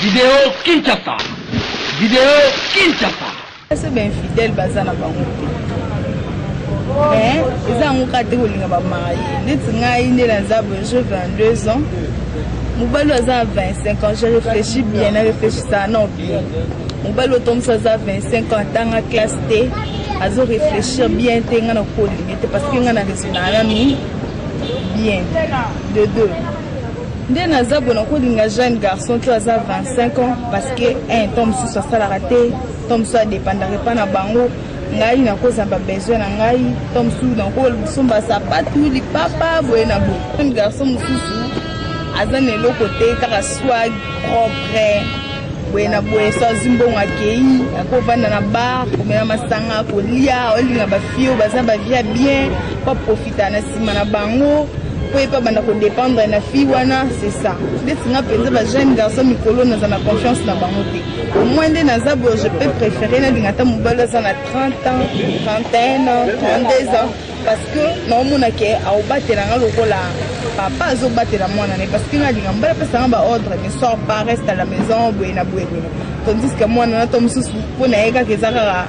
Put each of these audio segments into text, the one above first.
Video Kinshasa. Video Kinshasa. Basi ba infidèle baza na bango te. Mais eza yango kaka te kolinga ba marie. Neti ngai nde naza boye j'ai 22 ans. Mobali oyo aza na 25 ans, je réfléchis bien, na réfléchissaka nao bien. Mobali oyo tomosu aza 25 ans atanga classe te, azo réfléchir bien te, ngai nakolinga te parce que ngai na raisonnaka nanu bien. De deux. Nde naza boye nakolinga jeune garçon to aza 25 ans parce que un temps mosusu asalaka te, temps mosusu adépendaka epa na bango. Ngai nakozala ba besoin na ngai, temps mosusu nakosomba sapatu, lipapa, boye na boye. Jeune garçon mosusu aza na eloko te, kaka swag propre boye na boye, so azwi mbongo akei akovanda na bar, komela masanga, kolia, olinga bafille oyo baza bavie ya bien po aprofita na nsima na bango po ye mpe abanda kodépendre na fille wana. C'est ça, ndeti nga mpenza ba jeune garçon mikolo naza na confiance na bango te. Au moins nde naza boye, je peux préférer nalinga ata mobali aza na 30 ans, 31 ans, 32 ans, parce que naomona ke aobatela nga lokola papa azobatela mwana na ye, parce que nga alinga mobali apesanga ba ordre: ne sors pas, reste à la maison, boye na boye boye, tandis que mwana na to mosusu mpo na ye kaka eza kaka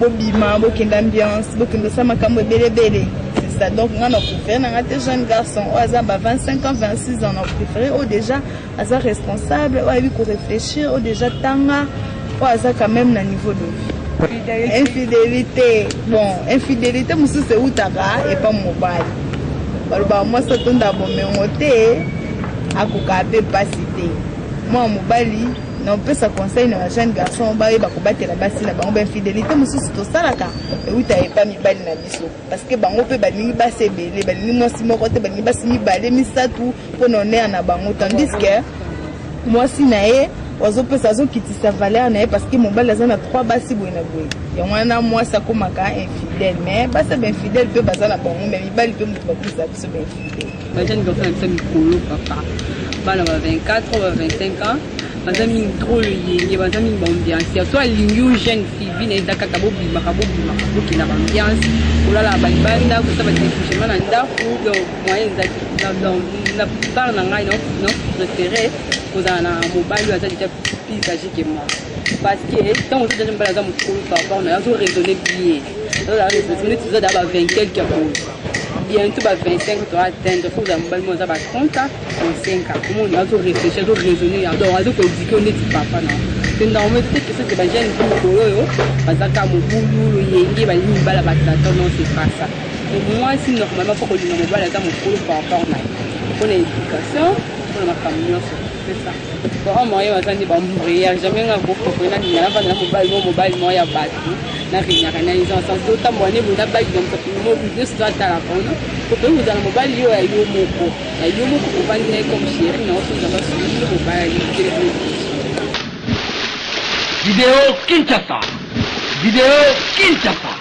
bobima, bokende ambiance, bokende osala makambo ebelebele. C'est ça. Donc nga na préféré na nga te jeune garçon oyo aza ba 25 ans, 26 ans. Na préféré oyo déjà aza responsable, oyo ayebi koréfléchir, oyo déjà tanga, oyo aza quand même na niveau de vie. Infidélité, bon, infidélité mosusu eutaka epa mobali. Balobaka mwasi atonda bomengo te, akokaa mpe mpasi te. Mwana mobali, na opesa conseil na bajeune garçon bayeba kobatela basi na bango. Bainfidélité mosusu tosalaka euta epa mibali na biso, parce que bango mpe balingi basi ebele, balingi mwasi moko te, balingi basi mibale, misato mpona honneur na bango, tandis que mwasi na ye azopesa, azokitisa valeur na ye, parce que mobali aza na trois basi boye na boye. Yango wana mwasi akomaka infidèle. Mais basi ya bainfidèle mpe baza na bango, mais mibali mpe moto bakomisa biso bainfidèle. Bajeune garçon na biso mikolo, papa, bana ba 24, ba 25 ans, baza mingi trop loyenge, baza mingi baambiance. So alingi yo jeune fille, vie na eza kaka bobimaka, bobimaka, bokenda baambiance, kolala balibanda, kosala badébouchement na ndako. Donc moyen eza te. Na part na ngai, na préféré kozala na mobali oyo aza déjà plus âgé que moi, parce que ntango ozo déjà mobali aza mokolo par rapport na ye, azo raisonner bien, azozala raisonner. Neti toza da ba 20 quelque boye, bientôt ba 25 to atteindre, faut ozala mobali mo aza ba 30 ans, 35 ans. Omoni azo réfléchir, azo raisonner, donc azo koéduquer neti papa na te. Normalement te question ke bajeune fille mikolo oyo baza kaka mobulu, loyenge, balingi mibala batata. Non, c'est pas ça. Donc mwasi normalement faut kolinga mobali aza mokolo par rapport na ye, mpona éducation, mpona makambo nyonso. C'est ça. Bon, moyen baza nde baembrayage. Jamais nga kopropre nalinga navanda na mobali mo, mobali moko ya bato naregnaka na eza ensemble, totambola ne boye na baki na mosapi moko nyonso toatalaka wana. Kopeki kozala mobali yo ya yo moko, ya yo moko, ovandi na ye comme chéri na oso, nzambe asungi mobali. Video Kinshasa. Video Kinshasa.